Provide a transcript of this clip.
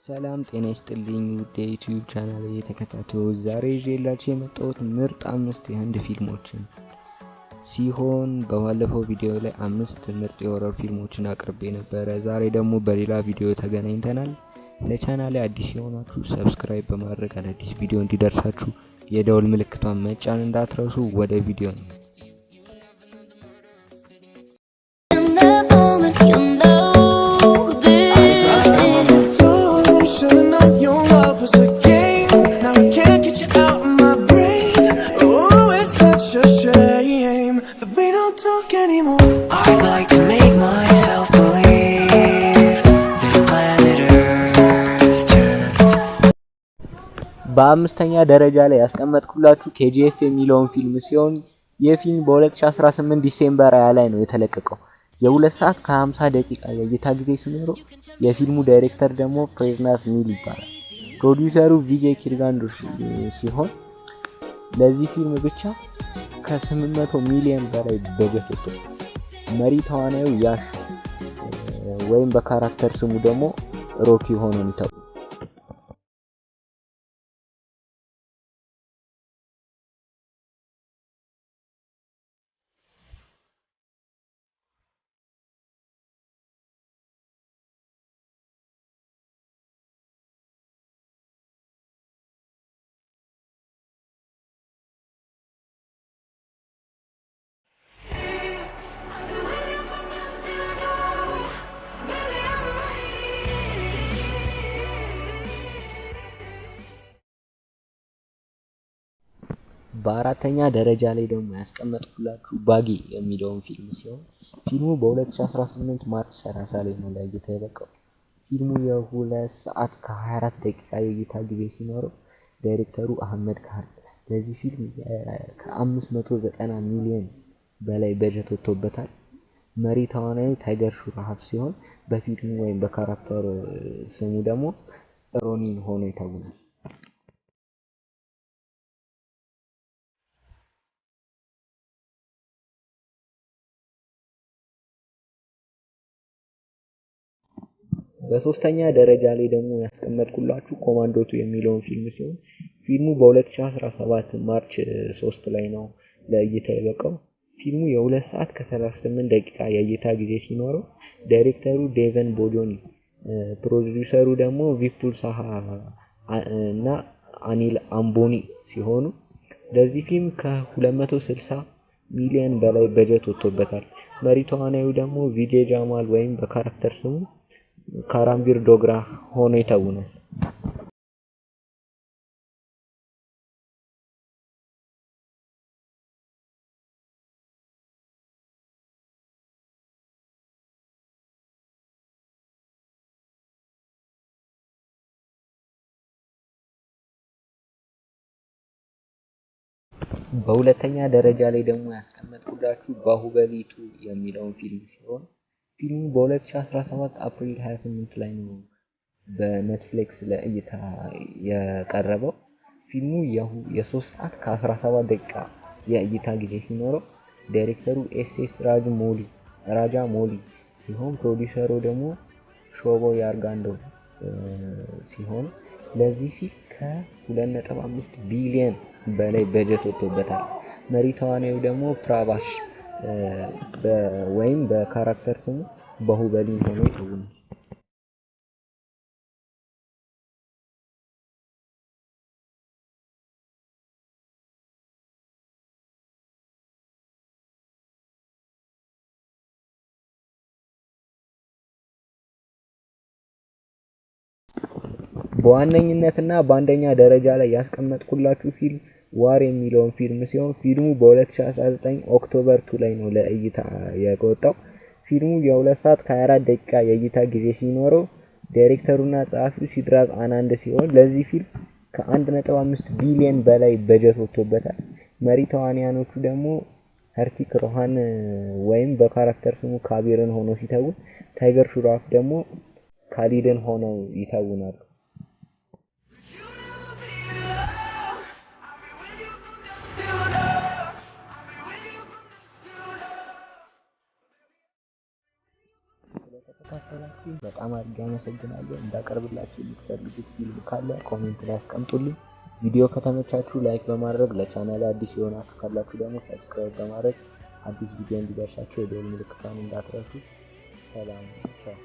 ሰላም ጤና ይስጥልኝ ውድ የዩቲዩብ ቻናል ተከታታዮች፣ ዛሬ ይዤላችሁ የመጣሁት ምርጥ 5 የህንድ ፊልሞችን ሲሆን በባለፈው ቪዲዮ ላይ 5 ምርጥ የ horror ፊልሞችን አቅርቤ ነበረ። ዛሬ ደግሞ በሌላ ቪዲዮ ተገናኝተናል። ለቻናሌ አዲስ የሆናችሁ subscribe በማድረግ አዳዲስ ቪዲዮ እንዲደርሳችሁ የደውል ምልክቷን መጫን እንዳትረሱ። ወደ ቪዲዮ ነው። In that moment, you know this is Should've known your love was a game. Now I can't get you out of my brain. Oh, it's such a shame that we don't talk anymore. I like to make myself believe that planet Earth turns. በአምስተኛ ደረጃ ላይ ያስቀመጥኩላችሁ ኬጂኤፍ የሚለውን ፊልም ሲሆን ይህ ፊልም በ2018 December 20 ላይ ነው የተለቀቀው። የሁለት ሰዓት ከ50 ደቂቃ የእይታ ጊዜ ሲኖረው የፊልሙ ዳይሬክተር ደግሞ ፕሬርናዝ ሚል ይባላል። ፕሮዲውሰሩ ቪጄ ኪርጋንዶሽ ሲሆን ለዚህ ፊልም ብቻ ከ800 ሚሊዮን በላይ በጀት ወጥቷል። መሪ ተዋናዩ ያሽ ወይም በ character ስሙ ደግሞ ሮኪ ሆኖ የሚታወቀው። በአራተኛ ደረጃ ላይ ደግሞ ያስቀመጥኩላችሁ ባጊ የሚለውን ፊልም ሲሆን ፊልሙ በ2018 March 30 ላይ ነው ለእይታ የበቃው። ፊልሙ የሁለት ሰዓት ከ24 ደቂቃ የእይታ ጊዜ ሲኖረው ዳይሬክተሩ አህመድ ካን ለዚህ ፊልም ከ590 ሚሊዮን በላይ በጀት ወጥቶበታል። መሪ ተዋናዩ ታይገር ሽራፍ ሲሆን በፊልሙ ወይም በ character ስሙ ደግሞ ሮኒን ሆኖ ይተውናል። በሶስተኛ ደረጃ ላይ ደግሞ ያስቀመጥኩላችሁ ኮማንዶ 2 የሚለውን ፊልም ሲሆን ፊልሙ በ2017 March 3 ላይ ነው ለእይታ የበቃው። ፊልሙ የሁለት ሰዓት ከ38 ደቂቃ የእይታ ጊዜ ሲኖረው ዳይሬክተሩ ዴቨን ቦጆኒ፣ ፕሮዲውሰሩ ደግሞ ቪፑል ሳሃ እና አኒል አምቦኒ ሲሆኑ ለዚህ ፊልም ከ260 ሚሊዮን በላይ በጀት ወጥቶበታል። መሪ ተዋናዩ ደግሞ ቪጄ ጃማል ወይም በ character ስሙ ካራምቢር ዶግራ ሆኖ ይተውናል። በሁለተኛ ደረጃ ላይ ደግሞ ያስቀመጥኩላችሁ ባሁበሊ 2 የሚለውን ፊልም ሲሆን ፊልሙ በ2017 አፕሪል 28 ላይ ነው በኔትፍሊክስ ለእይታ የቀረበው። ፊልሙ የሶስት ሰዓት ከ17 ደቂቃ የእይታ ጊዜ ሲኖረው ዳይሬክተሩ ኤስ ኤስ ራጃ ሞሊ ሲሆን ፕሮዲውሰሩ ደግሞ ሾቦ ያርጋንዶ ሲሆን ለዚህ ፊልም ከ2.5 ቢሊዮን በላይ በጀት ወጥቶበታል። መሪ ተዋናዩ ደግሞ ፕራባሽ ወይም በ character ስሙ ባሁበሊ ሆኖ ይተውናል። በዋነኝነትና በአንደኛ ደረጃ ላይ ያስቀመጥኩላችሁ ፊልም ዋር የሚለውን ፊልም ሲሆን ፊልሙ በ2019 October 2 ላይ ነው ለእይታ የወጣው። ፊልሙ የሁለት ሰዓት ከ24 ደቂቃ የእይታ ጊዜ ሲኖረው ዳይሬክተሩና ጸሐፊው ሲድራክ አናንድ ሲሆን ለዚህ ፊልም ከ1.5 ቢሊዮን በላይ በጀት ወጥቶበታል። መሪ ተዋንያኖቹ ደግሞ ሀርቲክ ሮሃን ወይም በ character ስሙ ካቢርን ሆኖ ሲተውን፣ ታይገር ሽራፍ ደግሞ ካሊድን ሆነው ይተውናሉ። ስለተከታተላችሁ በጣም በጣም አድርጌ አመሰግናለሁ። እንዳቀርብላችሁ የምትፈልጉት ፊልም ካለ comment ላይ አስቀምጡልኝ። ቪዲዮ ከተመቻችሁ like በማድረግ፣ ለቻናል አዲስ የሆናችሁ ካላችሁ ደግሞ subscribe በማድረግ አዲስ ቪዲዮ እንዲደርሳችሁ የደወል ምልክቷን እንዳትረሱ። ሰላም፣ ቻው።